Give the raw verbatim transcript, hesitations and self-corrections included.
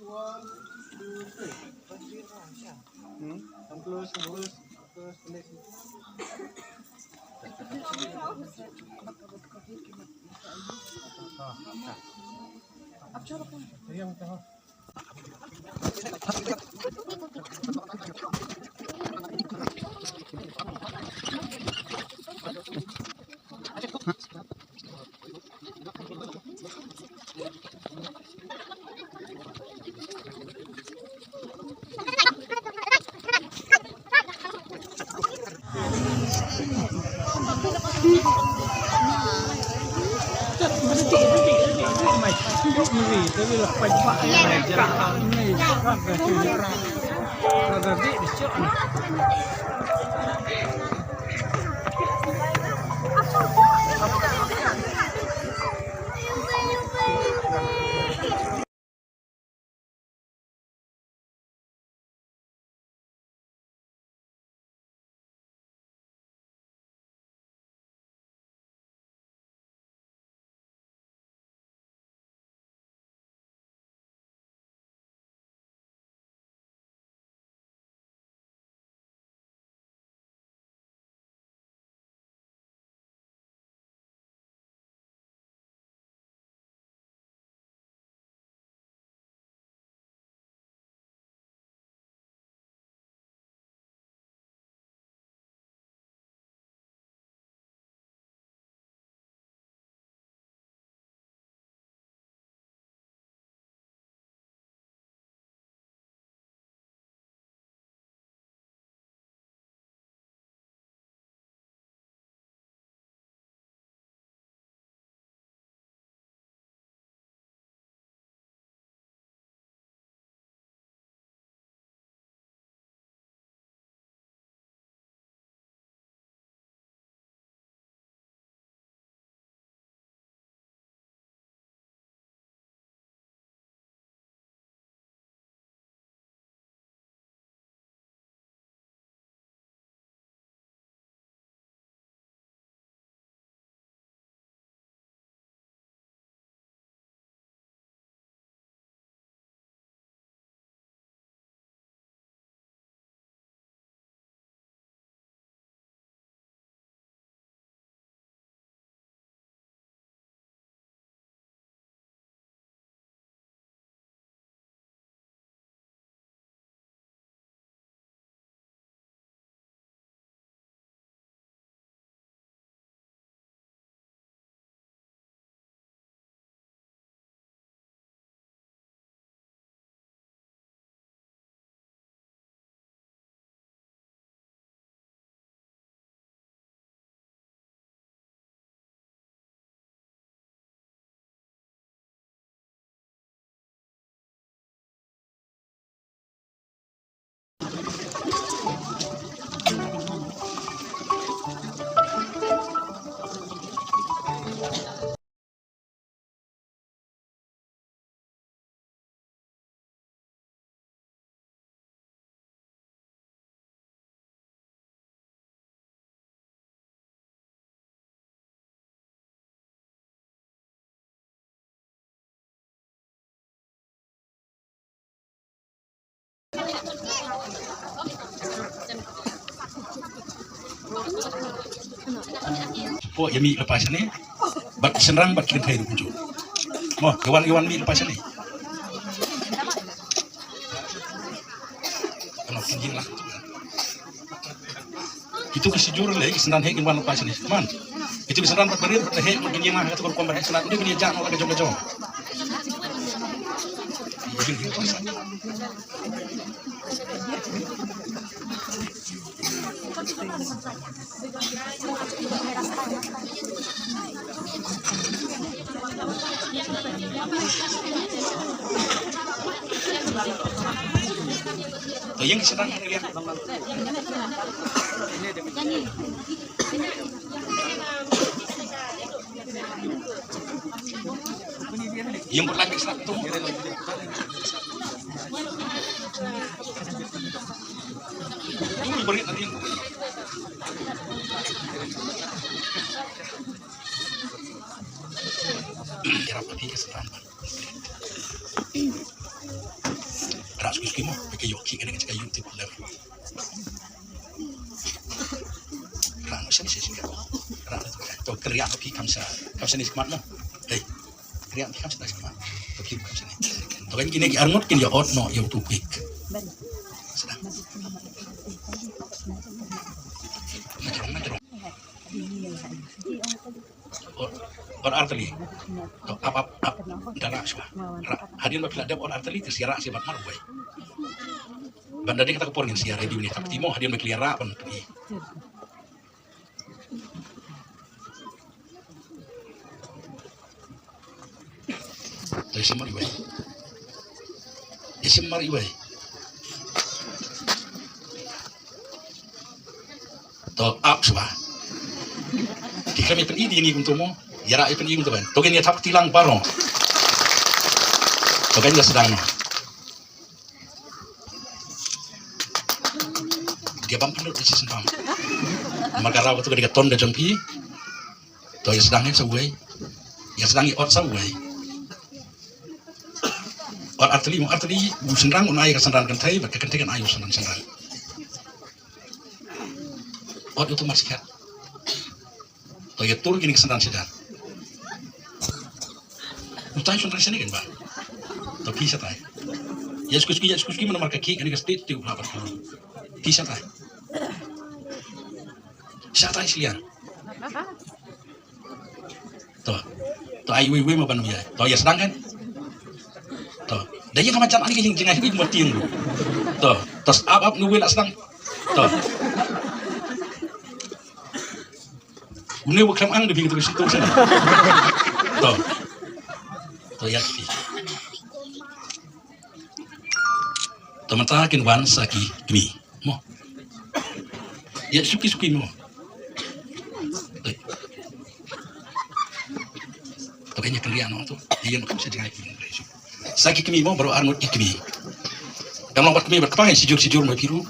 One, two, three. Hmm? Come close, come close, come close, come close. Pok ïa mih lypa shane. Bad ki shynrang bad ki kynthei ruh kumjuh. Mo, ïa wan, ïa wan mih lypa shane. Kano kin ïeng lah. Kitu ki shu jur lei, ki synran heh kin wan lypa shane. Man. Kitu ki synran bad barit bad heh kin ïeng lah ha katu ka rukom bad heh synran. Ynda kin ïa jah noh la ka jong ka jong. To ïeng ki synran ha ri ïa. Ïeng bad lait ki synran to. Ïeng bad lait ki synran to. Ïarap ïa ki synran. Ïoh ki kane ka jaka ïoh tip lem. Rang sha ni sha sha. Rang to kynriah phi kam sha kam sha ni sha khmat mo. Hei. Kynriah phi kam sha ni sha khmat. To phi kam sha ni. To kan kine ki arngut kin ïa ot noh ïa utu u kik. Sdang. Ma jrong ma jrong. Ot, ot artylli. To ap ap ap. Da rah shuwa. Rah. Hadien ba phi la dep ot artylli te sa ïa rah shuwa bad mar uwei. Ban da dei kata ka por ngin sa ïa ready ne thap ti mo hadien ba ki la ïa rah ban phi. To ïa shim mar iwei. Ïa shim mar iwei. To ap shuwa. Ki khlem ïa pyni di ni kumto mo. Ïa rah ïa pyni kumto kan. To kan ïa thap ti lang baroh. To kan ïa sdang noh. Dia bam pynlut da shisien bam. Namar ka rau katu ka dei ka ton ka jong phi. To ïa sdang ïa sa uwei. Ïa sdang ïa ot sa uwei. Ot artylli mo artylli u shynrang un ai ka synran kynthei bad ka kynthei kan ai u synran shynrang. Ot ïa utu mar shikhet. To ïa tur kine ki synran sha jar. Utai shynrang shane kan ba. To phi shatai. Ïa skuski ïa skuski mana marka ki kane ka state te u hap. Phi shatai. Shatai shiliang. To. To ai wei wei ma ban ïa. To ïa sdang kan. To. Da ïa ka ma jan ani ka jing jingai wei ma tieng. To. To ap ap nu wei la sdang. To. Une wa khlem ang da phi kata ka shinto shen. To. To ïa phi. To mynta kin wan sa ki kmie. Mo. Ïa suki suki mo. To. To kan ïa kynriah noh to. Ïa noh kam sa jingai. Sa ki kmie mo baroh ar ngut ki kmie. Dang long bad kmie bad kpa ngi sijur sijur mo phi ruh.